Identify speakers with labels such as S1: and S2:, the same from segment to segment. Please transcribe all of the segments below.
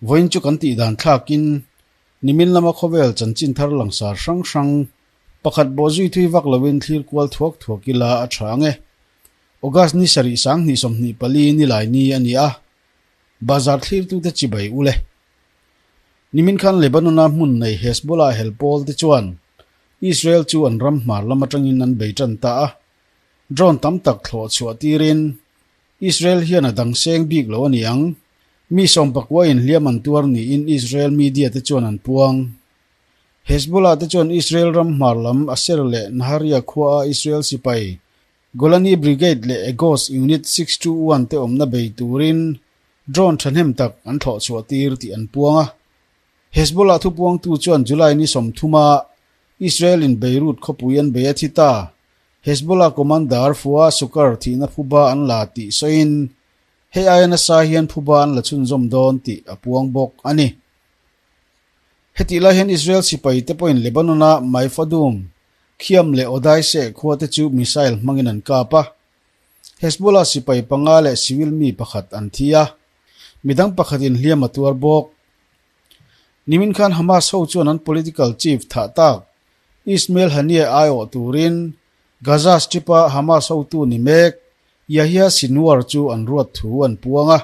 S1: Vawiin chu kan tih dan thlakin nimin lama khawvel chanchin thar langsar hrang hrang pakhat bawhzui thui vak loin thlir kual thuak thuak ila a tha ang e. August ni sarih sanghnih 24 nilai ni a ni a, bazar thlirtute chibai u le. Nimin khan Lebanon-a hmun nei Hezbollah hel pawl te chuan Israel chu an ram hmar lam atangin an bei tan ta a, drone tam tak thlawh chhuah tirin Israel hian a dang seng bik lo a ni ang. Mi sawmpakua inhliam an tuar niin Israel media te chuan an puang. Hezbollah te chuan Israel ram hmar lam Asher leh Nahariya khua a Israel sipai Golani Brigade leh Egoz Unit 621 te awmna bei turin drone thahnem tak an thlawh chhuah tir tih an puang a. Hezbollah thupuangtu chuan July ni 30 a Israel in Beirut khawpui an bei a thi ta. Hezbollah commander Fuad Shukr thihna phuba an la tih sawiin hei aia nasa hian phuba an la chhunzawm dawn tih a puang bawk a ni. Hetih lai hian Israel sipai te pawhin Lebanon-a Maifadum, Khiam leh Odaiseh khua te chu missile hmangin an kap a. Hezbollah sipai panga leh civil mi pakhat an thi a, midang pakhatin hliam a tuar bawk. Nimin khan Hamas ho chuan an political chief thah tak Ismail Haniyeh aiawh turin Gaza Strip-a Hamas hotu ni mek Yahya Sinwar chu an ruat thu an puang a.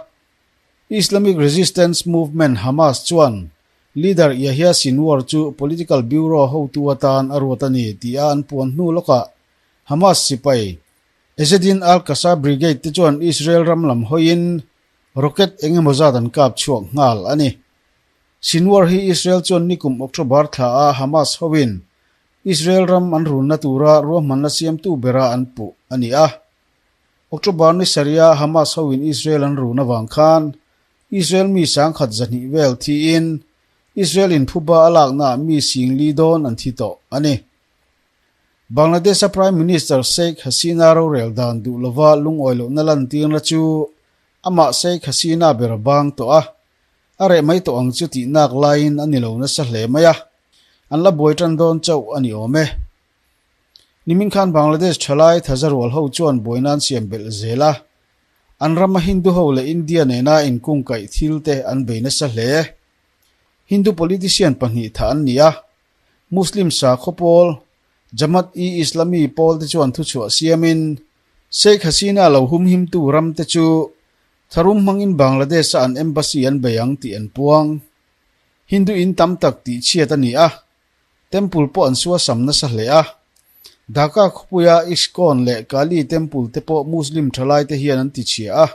S1: Islamic Resistance Movement Hamas chuan leader Yahya Sinwar chu political bureau hotu atan a ruat a ni tih a an puan hnu lawkah Hamas sipai Ezzedine al-Qassam Brigade te chuan Israel ram lam hawiin Rocket eng emaw zat an kap chhuak nghal a ni. Sinwar hi Israel chuan nikum October thla a Hamas hoin Israel ram an runna tura ruahmanna siamtu bera an puh a ni a. October ni sarih a Hamas hoin Israel an run avang khan Israel mi sangkhat zahnih vel thiin Israel in phuba a laknaah mi singli dawn an thi tawh a ni. Bangladesh-a Prime Minister Sheikh Hasina rorel dan duh lova lungawi lohna lantirna chu amah Sheikh Hasina ber a bang tawh a, a reh mai tawh ang chu tih nak laiin a ni lo nasa hle mai a, an la buai tan dawn chauh a ni awm e. Nimin khan Bangladesh thalai thazarual ho chuan buaina an siam belh zel a, an rama Hindu ho leh India nena inkungkaih thil te an bei nasa hle. Hindu politician pahnih thah an ni a, Muslim sakhaw pawl, Jamaat-e-Islami pawl te chuan thuchhuah siamin Sheikh Hasina lo humhimtu ram te chu tharum hmangin Bangladesh-a an embassy an bei ang tih an puang. Hindu in tam tak tihchhiat a ni a, temple pawh an suasam nasa hle a. Dhaka khawpuia ISKCON leh Kali temple te pawh Muslim thalai te hian an tichhia a,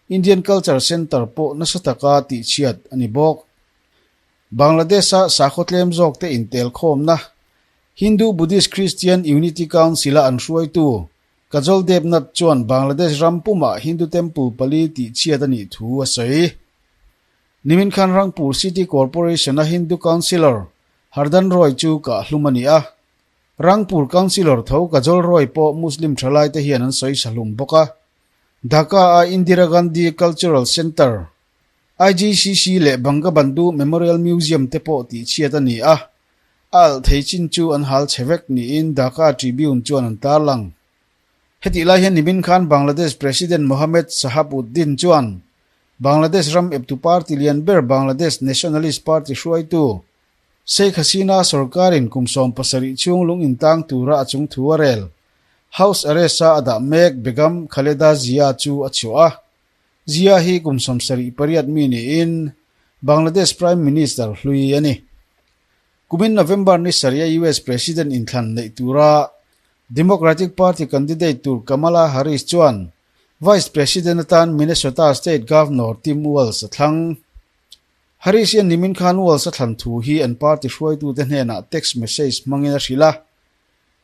S1: Indian Culture Centre pawh nasa taka tihchhiat a ni bawk. Bangladesh-a sakhaw tlem zawk te intelkhawmna Hindu Buddhist Christian Unity Council-a an hruaitu Kajol Debnath chuan Bangladesh ram pumah Hindu temple pali tihchhiat a nih thu a sawi. Nimin khan Rangpur City Corporation-a Hindu Councillor Hardan Roy chu kah hlum a ni a. Rangpur Councillor tho Kajol Roy pawh Muslim thalai te hian an sawi sa hlum bawk a. Dhaka-a Indira Gandhi Cultural Centre IGCC leh Bangabandhu Memorial Museum te pawh tihchhiat a ni a, a alh thei chin chu an hal chhe vek niin Dhaka Tribune chuan an tarlang. Hetih lai hian nimin khan Bangladesh President Mohammed Shahabuddin chuan Bangladesh ram eptu party lian ber Bangladesh Nationalist Party hruaitu Sheikh Hasina sorkarin kum 70 chhung lung intang tura a chung thu a rel. House arrest-a a dah mek Begum Khaleda Zia chu a chhuah a. Zia hi kum 78 mi niin Bangladesh Prime Minister hlui a ni. Kumin November ni sarih a US President inthlan neih tura Democratic Party candidate tur Kamala Harris chuan Vice President atan Minnesota State Governor Tim Walz a thlang. Harris hian nimin khan Walz a thlan thu hi an party hruaitute hnenah text message hmangin a hrilh a.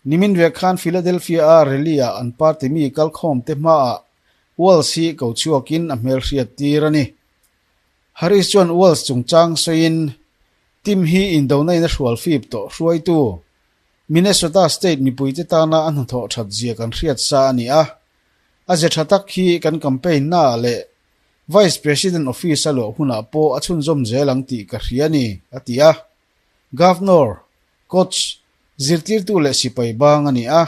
S1: Nimin vek khan Philadelphia-a rally-ah an party mi kalkhawmte hmaah Walz hi ko chhuakin a hmelhriat tir a ni. Harris chuan Walz chungchang sawiin, Tim hi indona in a hrual fip tawh hruaitu. Minnesota State mipuite tana a hnathawh that zia kan hriat sa a ni a. A ze tha tak hi kan campaign naah leh Vice President office a luah hunah pawh a chhunzawm zel ang tih ka hria a ni, a ti a. Governor, coach, zirtirtu leh sipai bang a ni a.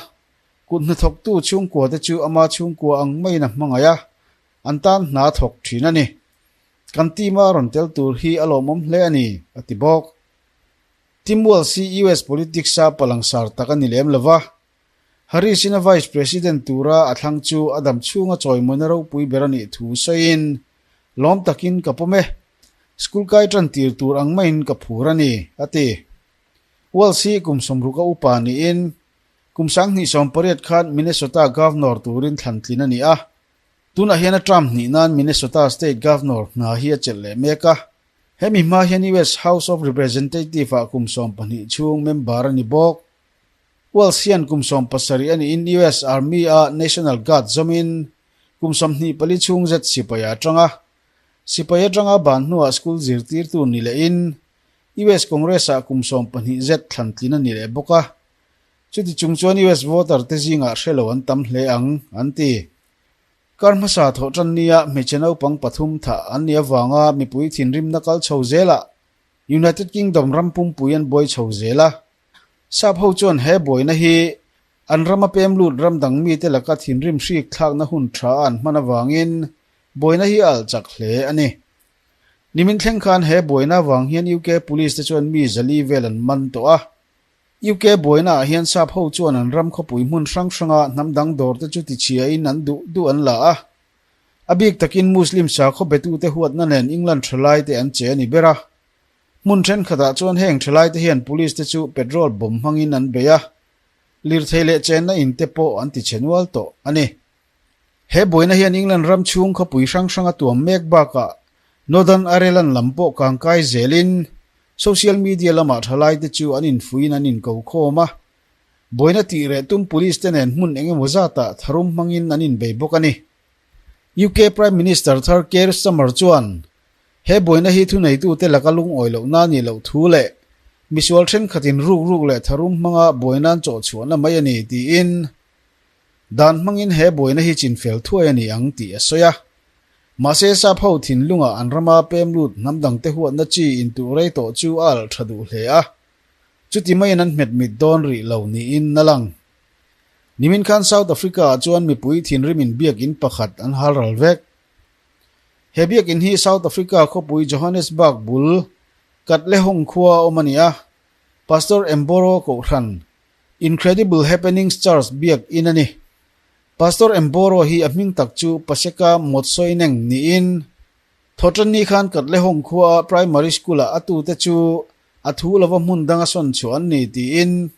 S1: Kut hnathawktu chhungkua te chu ama chhungkua ang maiin a hmangaih a, an tan hna thawk thin a ni. Kan team-a rawn tel tur hi a lawmawm hle a ni, a ti bawk. Tim Walz hi US politics-a palangsar tak a ni lem lo va. Harris-in a Vice President tura a thlang chu a dam chhunga chawimawina ropui ber a nih thu sawiin, Lawm takin ka pawm e. School kai tan tir tur ang maiin ka phur a ni, a ti. Walz hi kum sawmruka upa niin kum 2018 khan Minnesota Governor turin thlan tlin a ni a. Tunah hian a term hnih nan Minnesota State Governor hna hi a chelh leh mek a. Hemi hma hian US House of Representative-ah kum 12 chhung member a ni bawk. Walz hian kum 70 a niin US Army-a National Guard zawmin kum 24 chhung zet sipai a tang a. Sipai atanga ban hnuah school zirtirtu ni lehin US Congress-ah kum 12 zet thlan tlin a ni leh bawk a. Chuti chung chuan US voter te zingah hre lo an tam hle ang, an ti. Kar hmasa thawh tan nia hmeichhe naupang pathum thah an nih avanga mipui thinrimna kal chho zelah United Kingdom ram pumpui an buai chho zel a. Sap ho chuan he buaina hi an rama pem lut ram dang mite laka thinrim hrik thlakna hun tha an hman avangin buaina hi a alh chak hle a ni. Nimin thleng khan he buaina avang hian UK Police te chuan mi zali vel an man tawh a. UK buaina ah hian sap ho chuan an ram khawpui hmun hrang hranga hnam dang dawr te chu tichhiain an duh duh an la a. A bik takin Muslim sakhaw betute huatna nen England thalai te an che a ni ber a. Hmun thenkhatah chuan heng thalai te hian police te chu petrol bomb hmangin an bei a, lirthei leh chenna in te pawh an tichhe nual tawh a ni. He buaina hian England ram chhung khawpui hrang hrang a tuam mek bakah Northern Ireland lam pawh kangkai zelin social media lamah thalaite chu an infuiin an inko khawm a. Buaina tih reh tum police te nen hmun eng emaw zatah tharum hmangin an inbei bawk a ni. UK Prime Minister thar Keir Starmer chuan he buaina hi thuneitute laka lungawi lohna a nih loh thu leh misual thenkhatin ruk ruk leh tharum hmanga buaina an chawhchhuahna mai a ni tiin Dan hmangin he buaina hi chinfel thuai a ni ang tih a sawi a. Mahse sap ho thinlungah an rama pem lut hnam dangte huatna chi intuh rei tawh chu a alh tha duh hle a. Chuti maiin an hmet mit dawn rih lo niin a lang. Nimin khan South Africa-ah chuan mipui thinrimin biakin pakhat an hal ral vek. He biakin hi South Africa khawpui Johannesburg bul Katlehong khua a awm a ni a. Pastor Mboro Kohhran Incredible Happenings Church biak in a ni. Pastor Mboro hi a hming tak chu Paseka Motsoeneng niin Thawṭanni khan Katlehong khuaa Primary School-ah a tute chu a thu lova hmun danga sawn chhuah an ni tiin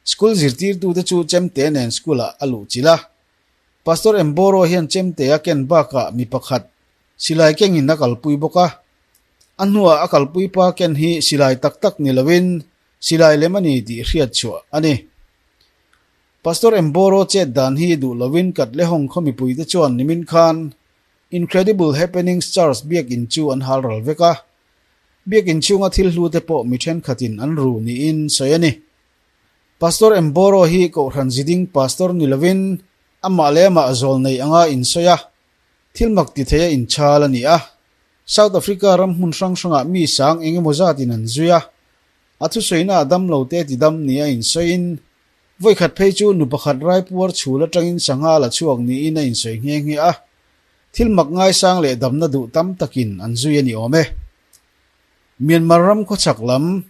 S1: school zirtirtute chu chemte nen school-ah a luh chilh a. Pastor Mboro hian chemte a ken bakah mi pakhat silai kengin a kalpui bawk a. A hnuah a kalpui pa ken hi silai tak tak ni loin Silai lem a ni tih hriat chhuah a ni. Pastor Mboro chet dan hi duh lovin Katlehong khaw mipuite chuan nimin khan Incredible Happenings Church biakin chu an hal ral vek a. Biakin chhunga thil hlute pawh mi thenkhatin an ru niin sawi a ni. Pastor Mboro hi Kohhran ziding pastor ni lovin amah leh amah zawl nei anga insawi a, thil mak ti theia inchhal a ni a. South Africa ram hmun hrang hrangah mi sang eng emaw zatin an zui a, A thusawiina a dam lo te ti dam ni a insawiin, vawikhat phei chu nu pakhat raipuar chhul atangin sangha la chhuak niin a insawi nghe nghe a. Thil mak ngaisang leh damna duh tam takin an zui a ni awm e. Myanmar ram khawchhak lam,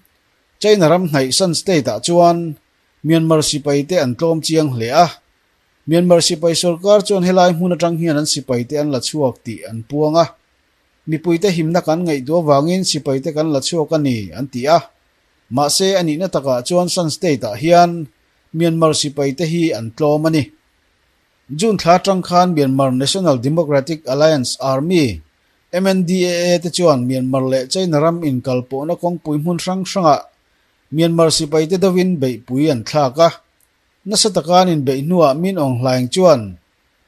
S1: China ram hnaih Shan State-ah chuan Myanmar sipai te an tlawm chiang hle a. Myanmar sipai sorkar chuan helai hmun atang hian an sipai te an la chhuak tih an puang a. Mipuite himna kan ngaihtuah avangin sipaite kan la chhuak a ni, an ti a. Mahse, a nihna takah chuan Shan State-ah hian Myanmar sipaite hi an tlawm a ni. June thla atang khan Myanmar National Democratic Alliance Army, MNDAA, te chuan Myanmar leh China ram inkalpawhna kawngpui hmun hrang hrangah Myanmar sipaite deuhin beihpui an thlak a. Nasa taka an inbeih hnuah Min Aung Hlaing chuan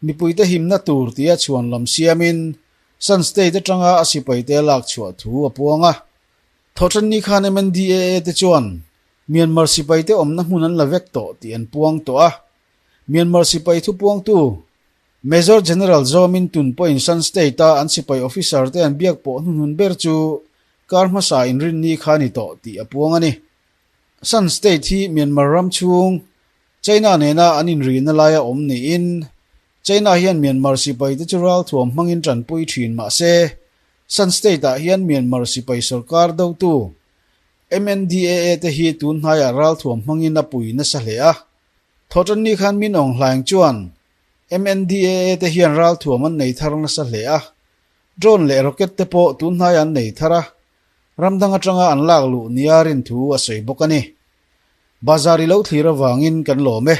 S1: mipuite himna tur tia chhuan lam siamin Shan State atanga a sipaite lak chhuah thu a puang a. Thawhṭanni khan MNDAA te chuan Myanmar sipaite awmna hmun an la vek tawh tih an puang tawh a. Myanmar sipai thupuangtu Major General Zaw Min Tun pawhin Shan State-a an sipai officer te an biak pawh hnuhnun ber chu kar hmasa inrinni kha a ni tawh tih a puang a ni. Shan State hi Myanmar ram chhung China nena an inrina laia awm niin China hian Myanmar sipaite chu ralthuam hmangin tanpui thin mah se. Shan State-ah hian Myanmar sipai sorkar dotu MNDAA te hi tun hnaiah ralthuam hmangin a pui nasa hle a. Thawhtanni khan Min Aung Hlaing chuan MNDAA te hian ralthuam an nei thar nasa hle a. Drone leh rocket te pawh tun hnaiah an nei thar a, ram dang atanga an lak luh nia rin thu a sawi bawk a ni. Bazar i lo thlir avangin kan lawm e.